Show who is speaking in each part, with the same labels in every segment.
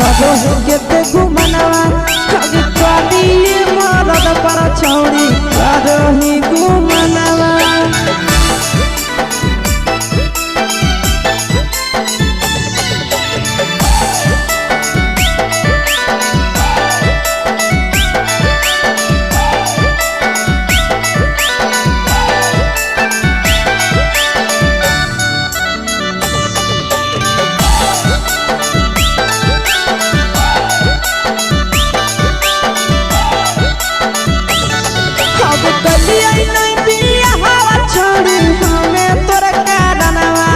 Speaker 1: करो केते गुमनवा अगे करी मरद पर छौड़ी करो ही गुमनवा। अब कलिया नहीं बिया हवा छोड़ी हमें तोर कारणवा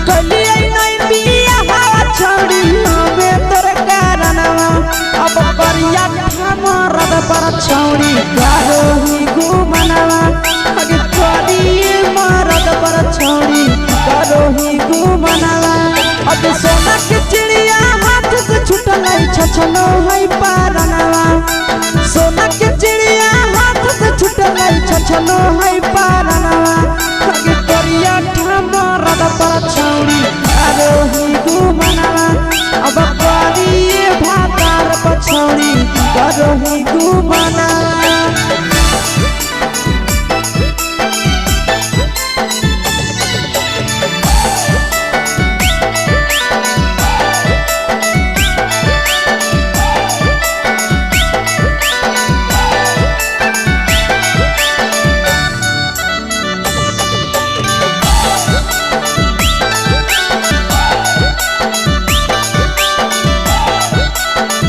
Speaker 1: कलिया नहीं बिया हवा छोड़ी हमें तोर कारणवा अब करिया मरद पर छोड़ी करो ही गुमनवा अगे करी मरद पर छोड़ी करो ही गुमनवा। अब सोना के चिड़िया हाथ से छुटल छछलो है पारनवा सोना के चिड़िया हाथ से छुटल छछलो है पारनवा अगे करिया मरद पर छौड़ी करो ही गुमनवा अब करी भातार पर छौड़ी करो ही गुमनवा।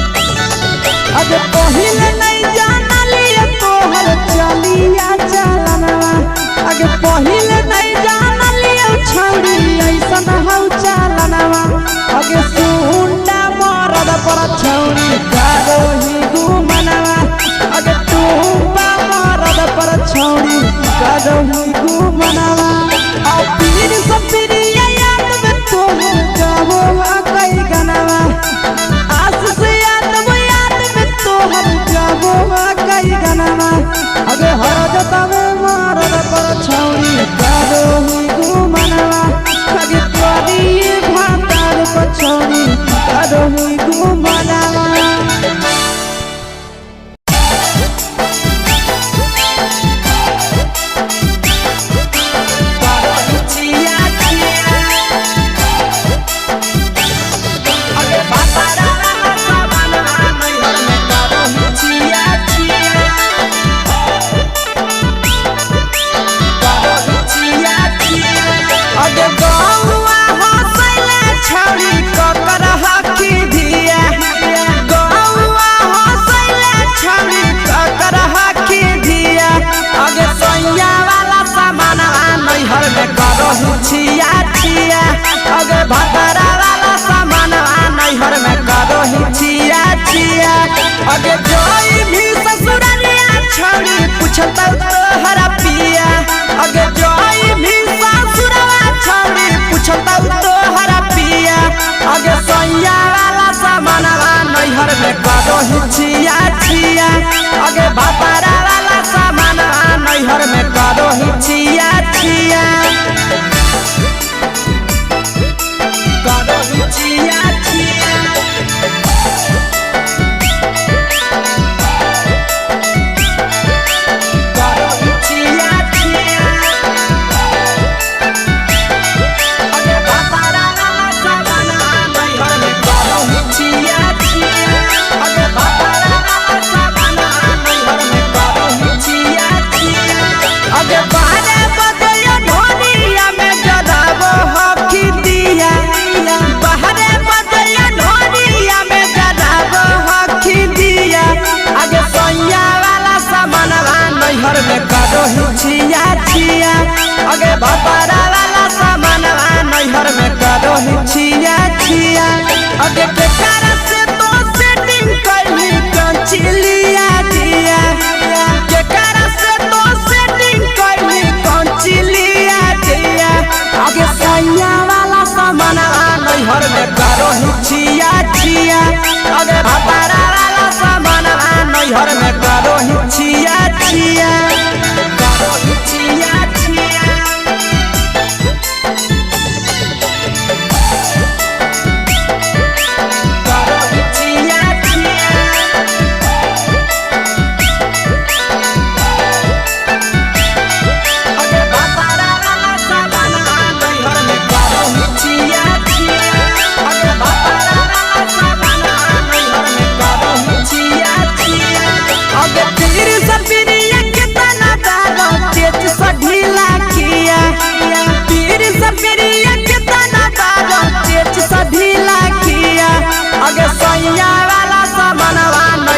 Speaker 1: अगे पहिले नहीं जानली तोहर चलिया चलनवा अगे पहिले नहीं जानली छौड़ी ऐसन हौ चलनवा अगे सुंडा मरद पर छौड़ी करो ही गुमनवा अगे टूपा मरद पर छौड़ी करो ही गुमनवा। आ पीर सपीरिया याद में तोहर गावो कई गनवा आस से याद में याद में तोहर गावो कई गनवा अगे हर जतावे मरद पर छौड़ी करो ही गुमनवा अगे करी भातार पर छौड़ी करो ही गुमनवा।
Speaker 2: अगे गौआ हंसैले छौड़ी ककर हकी धिया गौआ हंसैले छौड़ी ककर हकी धिया अगे सैया वाला सामानवा नैहर में करहु छिया छिया अगे भतरा वाला सामानवा नैहर में करहु छिया छिया अगे जोई भी ससुररिया छौड़ी पुछतौ तोहरा पिया अगे जोई भी ससुरवा छौड़ी पुछतौ तोहरा पिया अगे सैया वाला सामानवा नैहर में करहु छिया छिया अगे भतरा वाला सामानवा नैहर में करहु छिया छिया करहु छिया छिया करहु छिया छिया अगे भतरा वाला सामानवा नैहर में करहु छिया छिया अगे भतरा वाला सामानवा नैहर में करहु छिया छिया अगे बारे बजयो ढोलिया में जराबो हकी दिया बाहरे बजयो ढोलिया में जराबो हकी दिया अगे सैया वाला सामानवा नैहर में करहु छिया छिया अगे भतरा वाला सामानवा नैहर में करहु छिया छिया अगे केकरा से तो सेटिंग कैली कंचिलिया दिया केकरा से तो सेटिंग कैली कंचिलिया दिया अगे सैया वाला सामानवा नैहर में करहु छिया छिया अगे भतरा वाला सामानवा नैहर में करहु छिया छिया करहु छिया छिया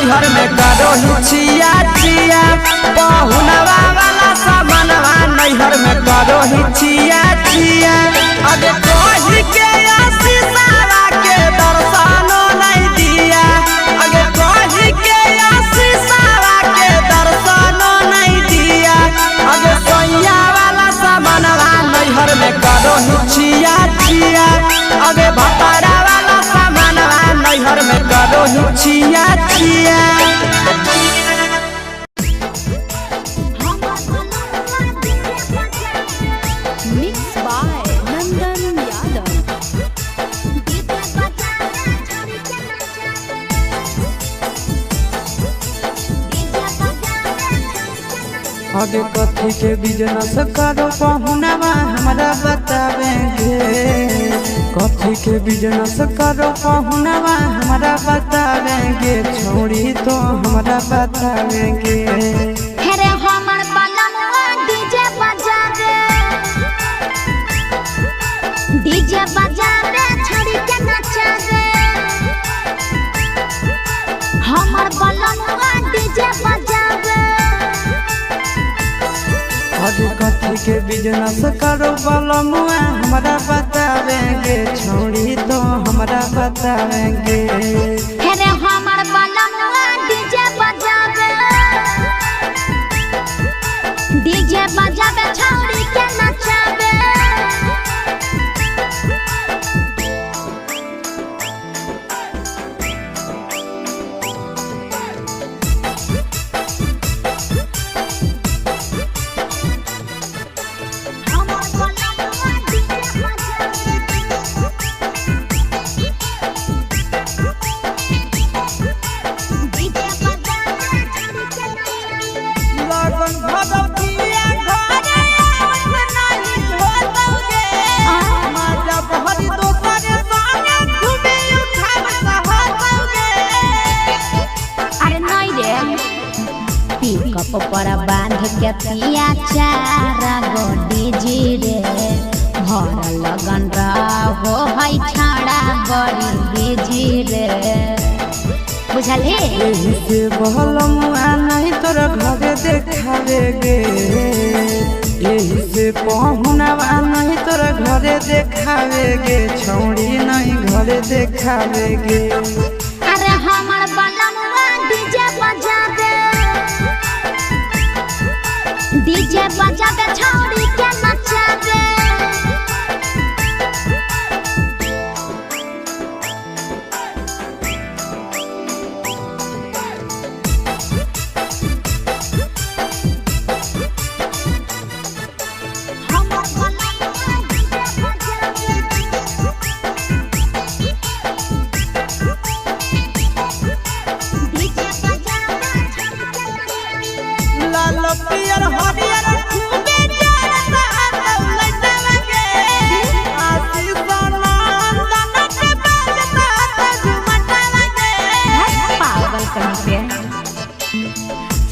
Speaker 2: नैहर में करो ही छिया छिया। पहुनवा वाला सामानवा नैहर में करो ही छिया छिया। अबे कही के आशीषावा के दर्शनो नहीं दिया। अगे कही के आशीषावा के दर्शनो नहीं दिया। अगे सैया वाला सामानवा नैहर में करो ही छिया छिया। अगे भतारा वाला सामानवा नैहर में करो ही छिया छिया।
Speaker 3: Mix by Nandan Yadav.
Speaker 1: अबे कथी के बिजनेस करो पहुनावा हमरा बतावेंगे। कथी के बिजनेस करो पहुनावा हमरा बतावेंगे। छोड़ी तो हमरा बतावेंगे।
Speaker 4: हेरे हमर बलमुआ डीजे बजावे, डीजे बजावे छड़ी के नचावे। हमर बलमुआ डीजे बजावे।
Speaker 1: अबे कथी के बिजनेस करो बलमुआ हमरा बतावेंगे। छोड़ी तो हमरा बतावेंगे।
Speaker 4: हेरे हमर बलमुआ डीजे बजावे, डीजे बजावे छड़ी के नचावे। हमर बलमुआ डीजे बजावे। डीजे बजावे छड़ी के नचावे।
Speaker 1: लगन भगवतिया घरे आवत नाही होतौगे। माजा बहरी दोसर संगे घूमे उठाव सहतौगे।
Speaker 4: अरे नहीं रे, पिकअप पर बांध के पिया चारा गो डीजे रे। भर लगन रहो है छाड़ा बड़ी बिजी रे, बुझलही।
Speaker 1: एही से बहलमुआ नहीं तोरा घरे देखावेगे। एही से पहुनावा नहीं तोरा घरे देखावेगे। छौड़ी नहीं घरे देखावेगे।
Speaker 4: अरे हमर बलमुआ डीजे बजावे, डीजे बजावे छौड़ी के नचावे। हमर बलमुआ डीजे बजावे। डीजे बजावे छौड़ी के नचावे।
Speaker 1: लाल पियर हरियर खूबे जरता दौलतवगे। आशीष नंदन के बजता झुमटवगे।
Speaker 4: पागल कहीं पे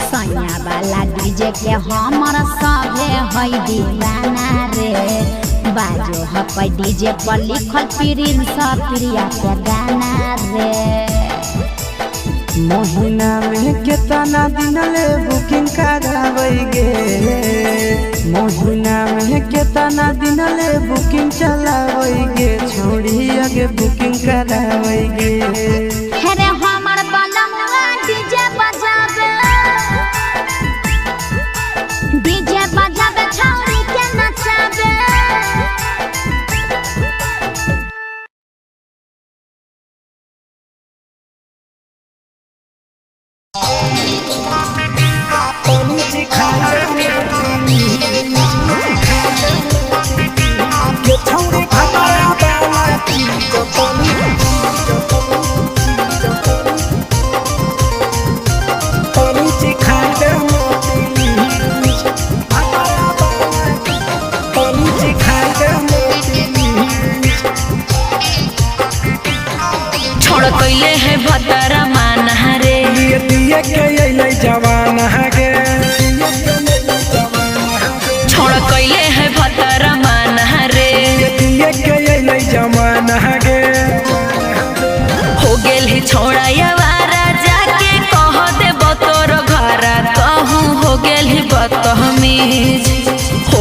Speaker 4: सैया वाला डीजे के हमर सभे है दीवाना रे। बाजो हपै डीजे पर लिखल प्रिंस प्रिया के गाना रे।
Speaker 1: महीना में केतना दिन ले बुकिंग कराबैगे। महीना में केतना दिन ले बुकिंग चलाबैगे। छोड़ी आगे बुकिंग कराबैगे।
Speaker 4: हेरे हमर बलमुआ डीजे बजावे, डीजे बजावे छौड़ी के नचावे।
Speaker 5: छोड़ कैले है भतरा माना रे।
Speaker 6: दिए दिए के अइलै जवाना गे।
Speaker 5: छोड़ कैले है भतरा माना रे।
Speaker 6: दिए के अइलै जवाना गे।
Speaker 5: हो गेल है छोड़ा यावारा जाके कह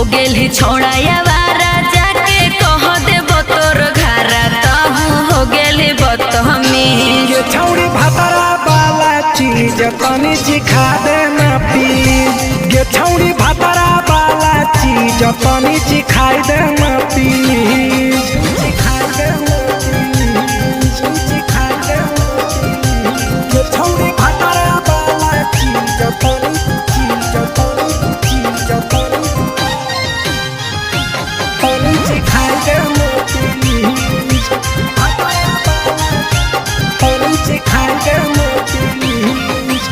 Speaker 5: हो गेल ही छोड़ा यावारा जाके कह देबो तोर घारा तहु हो गेल ही बदतमीज।
Speaker 6: ये छौड़ी भातरा वाला चीज तनी चिखा देना प्लीज। ये छौड़ी भातरा वाला चीज तनी चिखाई देना प्लीज। चिखाई देना प्लीज, चिखाई देना प्लीज। ये छौड़ी भातरा वाला चीज तनी चीज तनी चीज तनी तनी चिखाई देना प्लीज। भातरा वाला तनी चिखाई देना प्लीज।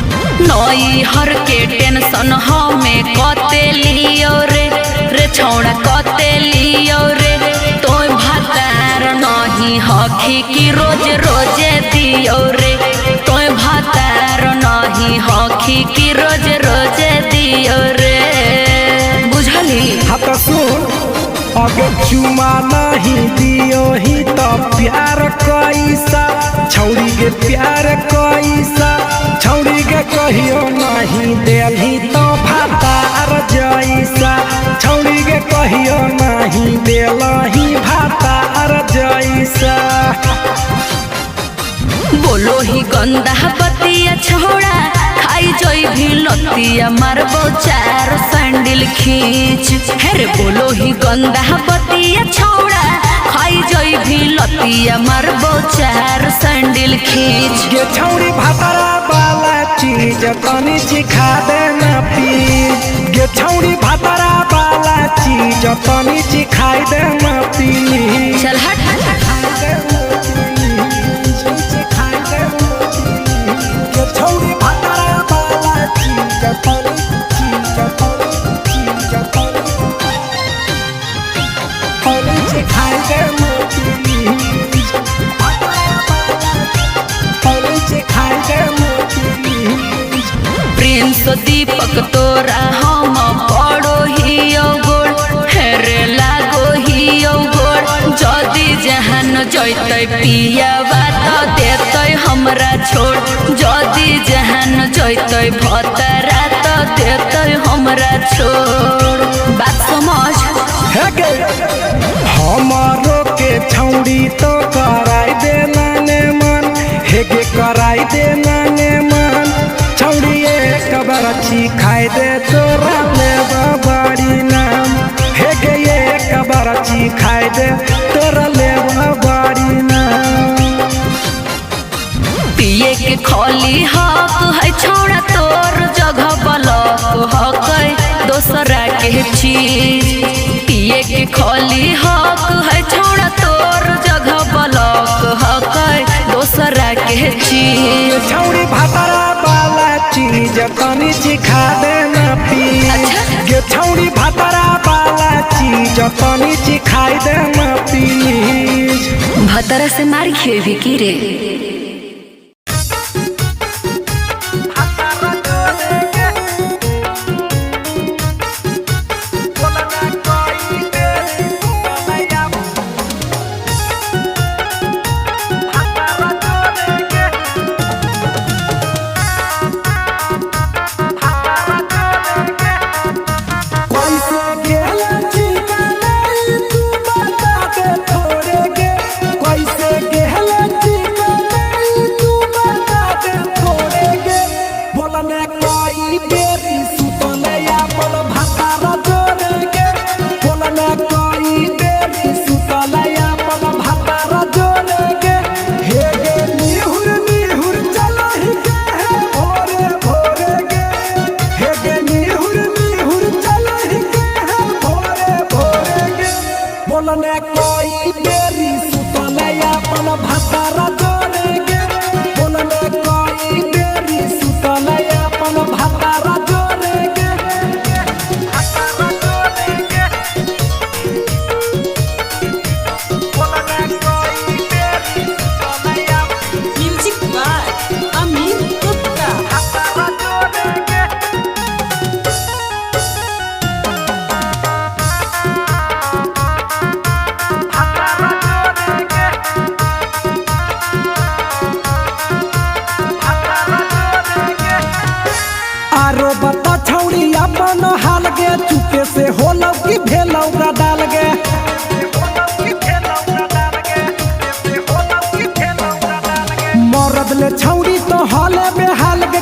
Speaker 5: नई हर के टेंशन हमें कते लियो रे, रे छौड़ा कते लियो रे। तोय भातार नहीं हखी की रोज रोजे दियो रे, तोय भातार नहीं हखी की रोज रोजे दियो रे। बुझली?
Speaker 6: हाँ तो सुन, अगर चुमा नहीं दियो ही तो प्यार कैसा छौड़ी के प्यार कैसा छौड़ी के कहियो नहीं देलही तो भातार जैसा छौड़ी के कहियो नहीं देलही भातार जैसा।
Speaker 5: बोलो ही गंदा बतिया छोड़ा खाई जोई भी लतिया मारबो चार सैंडल खींच। हे रे बोलो ही गंदा बतिया छोड़ा खाई जोई भी लतिया मारबो चार सैंडल खींच।
Speaker 6: ये छौड़ी भातरा वाला चीज तनी चिखा देना प्लीज। ये छौड़ी भातरा वाला चीज तनी चिखाई देना प्लीज।
Speaker 5: चल हट।
Speaker 6: ये छौड़ी भातरा वाला चीज तनी चीज तनी चीज तनी तनी चिखाई देना प्लीज। भातरा वाला तनी चिखाई देना प्लीज।
Speaker 5: प्रिंस दीपक तोरा हम पड़ो ही गोड़, हेरे लागो ही गोड़। जदि जहान जैतै पियावा त देतै हमरा छोड़, जदि जहान जैतै भतरा त देतै हमरा छोड़। बात समझ।
Speaker 6: हे गे हमारो के छौड़ी तो कराई देना ने मन, हे गे कराई देना ने मन। छौड़ी एक बार खाई दे तोरा ले बाड़ी नाम, हे गे एक बार खाई दे तोरा ले बाड़ी नाम।
Speaker 5: पिए के खोली हक है छोड़ा तोर जगह बलक हक है दोसरा के चीज। पिए के खोली हक है छोड़ा तोर जगह बलक हक है दोसरा के चीज।
Speaker 6: छौड़ी भातरा वाला चीज तनी चिखा देना प्लीज।
Speaker 5: अच्छा।
Speaker 6: ये छौड़ी भातरा वाला चीज तनी चिखाई देना प्लीज।
Speaker 5: भतरा से मार खेबी की रे?
Speaker 6: कैसे गेला ठिकाना तू बता दे थोड़े गे, कैसे गेला ठिकाना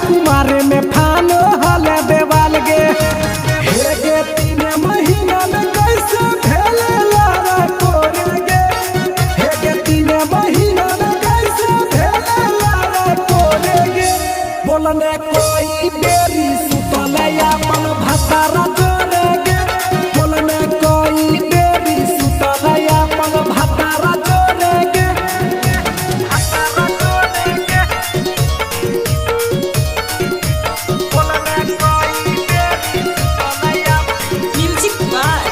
Speaker 6: कुमारे में फानो हले देवाल गे। हे गे 3 महीना में कैसे भेले लारा कोरे गे। हे गे 3 महीना में कैसे भेले लारा कोरे गे। बोलने कोई बेरी सुतले अपन भतारा जोरे गे। बोलने कोई बेरी सुतले अपन भतारा जोरे गे। भतारा जोरे गे। बोलने कोई बेरी सुतले अपन
Speaker 1: म्यूजिक बाय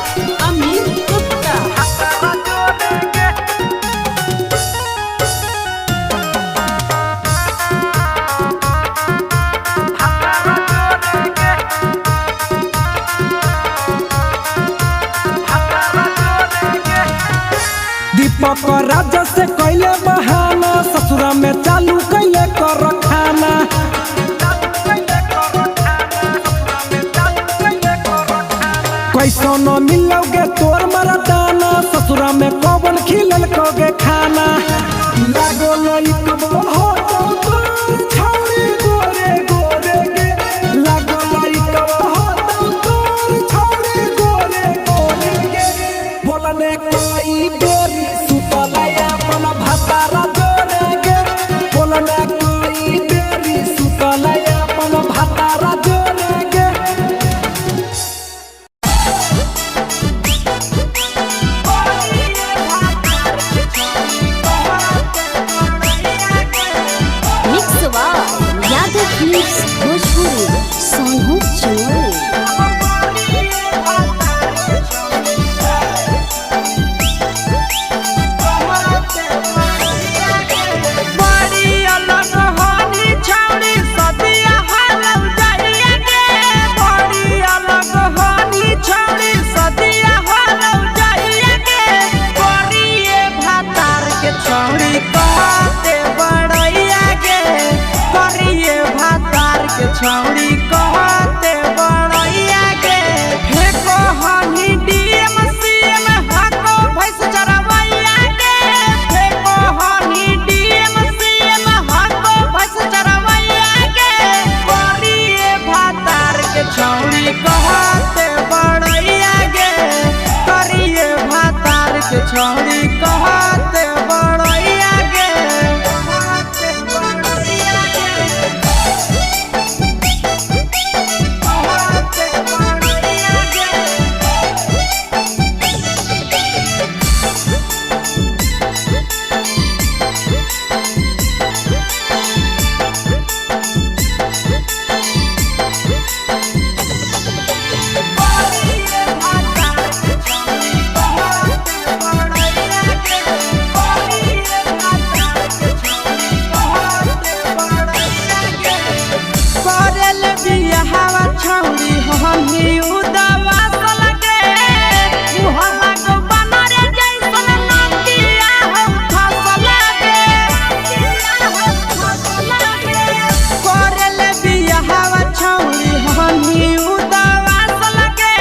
Speaker 1: अमित गुप्ता।
Speaker 6: भतारा जोरे गे। भतारा जोरे गे। भतारा जोरे गे। दीपक राजा से कैले बहाना, ससुरा में चालू कैले कर खाना। कैसो न मिलोगे तोर मरदाना, ससुरा में कौन खिलल कोगे खाना। लागो लइकबो हो तो तोर छौरी गोरे गोरे गे। लागो लइकबो हो तो तोर छौरी गोरे गोरे गे। बोलने कोई बेरी सुतले अपन भतारा जोरे गे। बोलने कोई बेरी सुतले अपन भतारा जोरे गे।
Speaker 3: Mix by Yadav films Bhojpuri Sonu Chumoli.
Speaker 2: बड़ी अलग होनी छौड़ी सदिया हालौ जाइया गे। बड़ी अलग होनी छौड़ी सदिया हालौ जाइया गे। करिए भातार के छौड़ी कहते बड़ैया गे। करिए भातार के छौड़ी कहते बड़ैया गे। फेको हनी डीएम सीएम हको भैंस चरवैया गे। फेको हनी डीएम सीएम हको भैंस चरवैया गे। करिए भातार के छौड़ी कहते बड़ैया गे। करिए भातार के छौड़ी कहते बड़ैया गे। कहते बड़ैया गे। कहते बड़ैया गे। करेल बियाहवा छौड़ी हमही उदावा सलगे। मुहला गो बनर जैसन नदिया हो फसल गे। करेल बियाहवा छौड़ी हमही उदावा सलगे।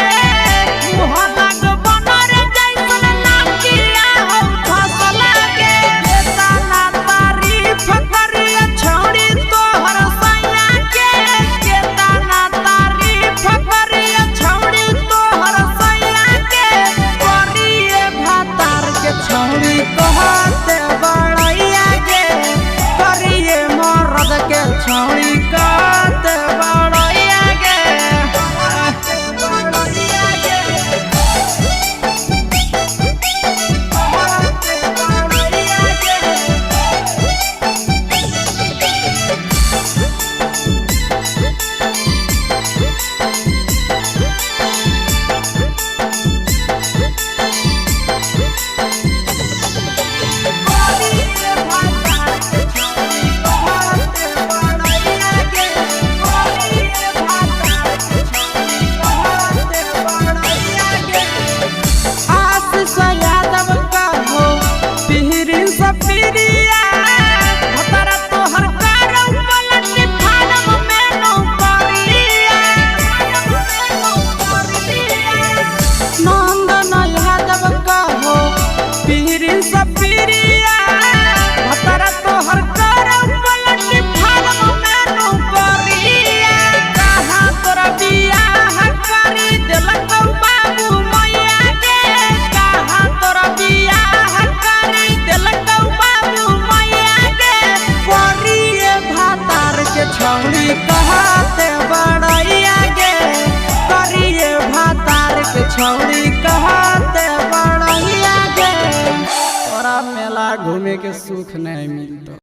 Speaker 2: मुहला गो बनर जैसन नदिया हो फसल गे। केतना तारीफ करिया छौड़ी तोहर सैया के। केतना तारीफ करिया छौड़ी
Speaker 1: कहते बड़ैया गे, तोरा मेला घूमे के सुख नहीं मिलतो।